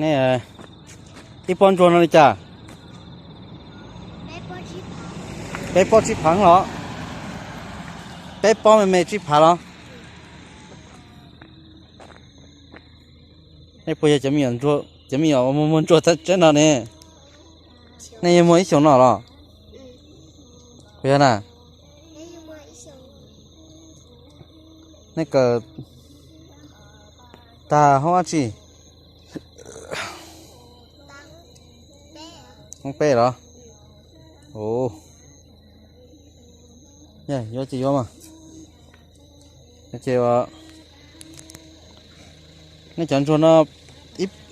Ib pob ntsuag no li cas? Peb pob tsib phav los? Peb pob me me tsib phav los? Nej puas yog cov me nyuam muag ntsuag tseeb no ne? Nej yeej muag ib xyoos no los? Puas yog na? Nej kawm tag hoob dab tsi? Hoob peb los? Yuav ces yuav mas. Ces nej cov ntsuag no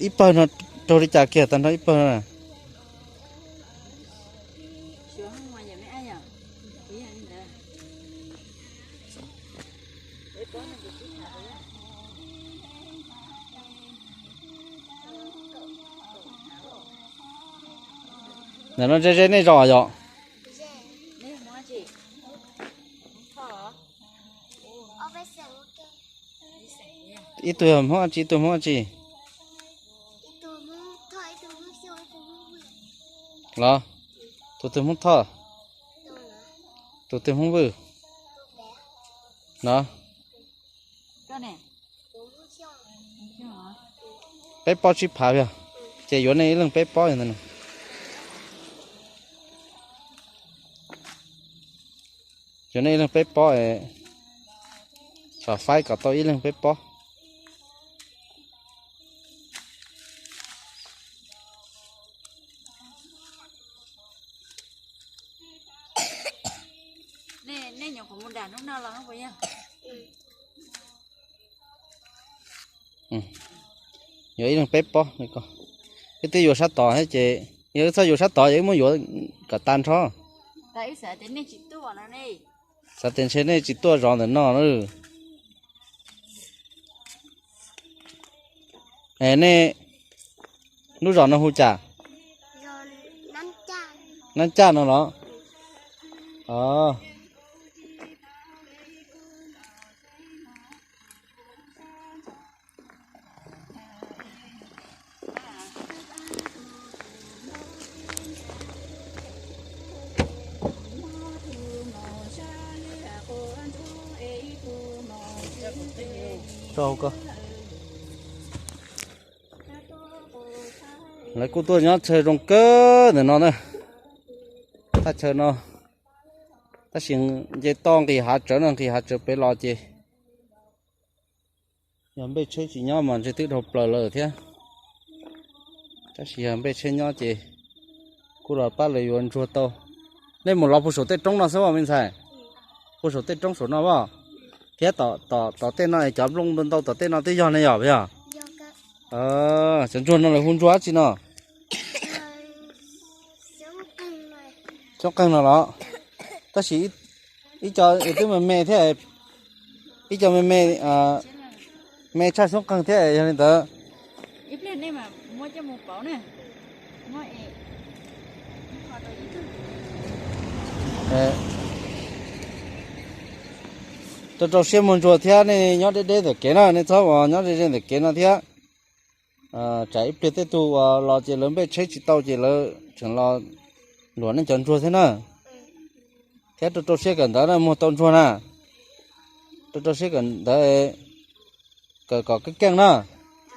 ib pawg no raug li cas kiag tag nrho ib pawg no? Ntawm no ze ze nej zos yom? Ib tug yog Hmoob dab tsi, ib tug Hmoob dab tsi? Los, tus twg Hmoob Thoj? Tus twg Hmoob Vwj? No. Peb pob tsib phav yog, ces yuav nej ib leeg peb pob ntag. Yuav nej ib leeg peb pob, xav faib kom tau ib leeg peb pob. Nej nyuam qhuav mus nram hnub no los puas yog? Yuav ib leeg peb pob. Wb twb yuav sab tod thiab ces, yog wb txhob yuav sab tod ces wb muab yuav kom tag nrho. Xav tias ntshe nej tsis tuaj zov ntawm no na. Es nej lub zos no hu cas? Nab Caj no los? Lawv kuj tuaj nyob chaw zoo kawg ntawm no na. Thaj chaw no, tab sis nce toj nqis hav tsawv no, nqis hav tsawv pem los ces yog npej tsheb tsis nyob mas ntshe twb dhau plaws lawm thiab. Tab sis yog npej tsheb nyob ces kuj los pab lawv yuav ntsuag tau. Nej mus los puag saum tej roob no xwb os me ntxhais? Puag saum tej roob saum no as? Thiab tom tej no cov nplooj ntau ntau tom tej no twb yog ne yom, yog? Cov ntsuag no lawv hu ntsuag dab tsi no? Xyoob qeeg no los? Tab sis ib co twb me me thiab, ib co me me, me tshaj xyoob qeeg thiab yog li ntawd. Rau rau siab muag ntsuag thiab, nej nyob deb deb ntawm kev na, nej txhob nyob ze ze ntawm kev no thiab. Tsam ib pliag tej tug uas los ces lawv npej tsheb tsis tau ces lawv tseem los luam nej cov ntsuag thiab na. Thiab rau rau siab kawm ntawv na, muag tau ntsuag na. Rau rau siab kawm ntawv, kawm kom keej keej na.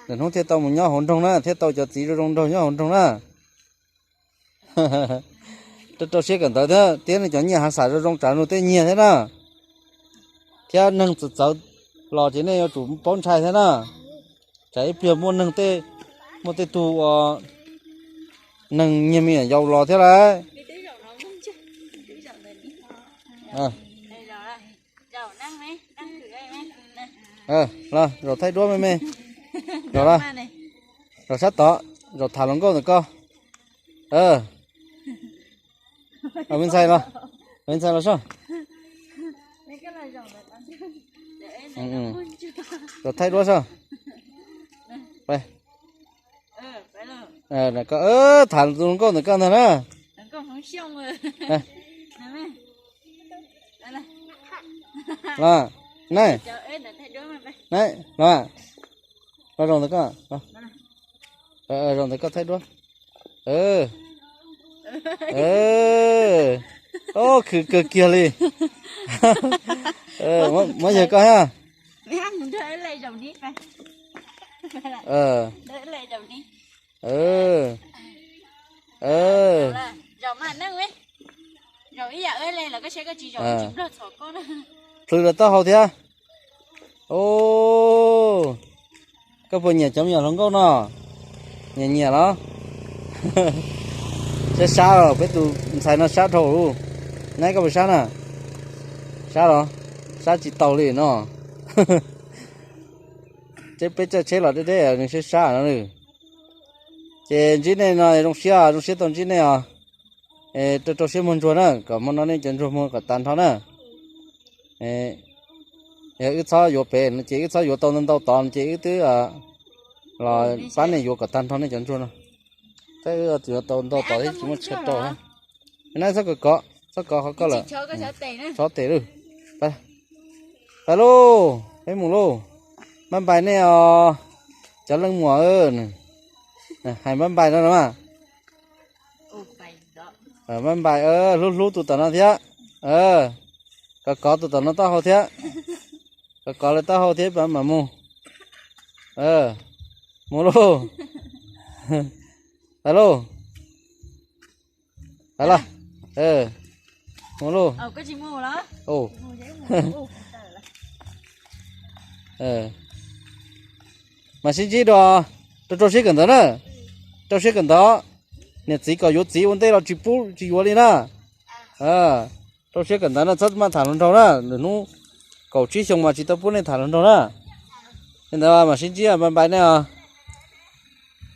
Lwm hnub thiaj tau mus nyob hauv nroog na, thiab tau cov txiv zoo zoo nraug nyob hauv nroog na. Rau rau siab kawm ntawv thiab, tiab nej cov nyiaj hav xam zoo zoo tsam nug tej nyiag thiab na. Thiab neeg txawv txawv los ces nej yuav tsum paub ntshai thiab na. Tsam ib pliag muaj neeg tej, muaj tej tug uas neeg nyiag me nyuam yaus los thiab lauj. Los, zaum thaij duab me me. Los, los, zaum sab tod, zaum tham hluas nkauj ntawm ko. Me ntxhais los, me ntxhais los soj. Zaum thaij duab soj. Tham hluas nkauj ntawm ko ntag na. Los, na, na, los, los zaum ntawm ko. Zaum ntawd koj thaij duab. Ob, khwv kawg kiag li. Muab yawg koj ha. Plhws lawv taub hau thiab. Koj puas nyiam cov me nyuam hluas nkauj no? Nyiam nyiam los? Sab sab los, peb tus ntxhais no sab dhau lawm. Neb koj puas sab na? Sab los? Sab tsis taus li no. Peb caij tsheb los deb deb nws sab sab no. Ces ntsib nej no zoo siab, zoo siab tau ntsib nej os. Rau rau siab muag ntsuag na, kom hmo no nej cov ntsuag muag kom tag nrho na. Yog wb txhob yuav pem no ces wb txhob yuav tau ntau ntau tod no ces wb twb los pab nej yuav kom tag nrho nej cov ntsuag no. Tab wb yuav tau ntau tod thiab tsis muaj chaw rau. Neb txhob kov, txhob kov qhov koj lawm. Txhob tes lawm. Pais lauj, peb mus lauj. Npaj npais nej os, cov leej muam. Hais npaj npais no na. Npaj npais, hlub hlub tus tom no thiab. Kov kov tus tom no taub hau thiab. Kov kov lawv taub hau thiab mam mus. Mus lauj. Pais lauj. Pais lauj. Mus lauj. Mas sib ntsib dua, rau rau siab kawm ntawv na. Rau siab kawm ntawv. Niam txiv kom yuav txiv ua ntej los tsis pub tsis yuav li na. Rau siab kawm ntawv no txhob maj tham hluas nraug na, lwm hnub kaum tsib xyoo mas tsis tau pub nej tham hluas nraug na. Li ntawd mas sib ntsib, npaj npais nej os.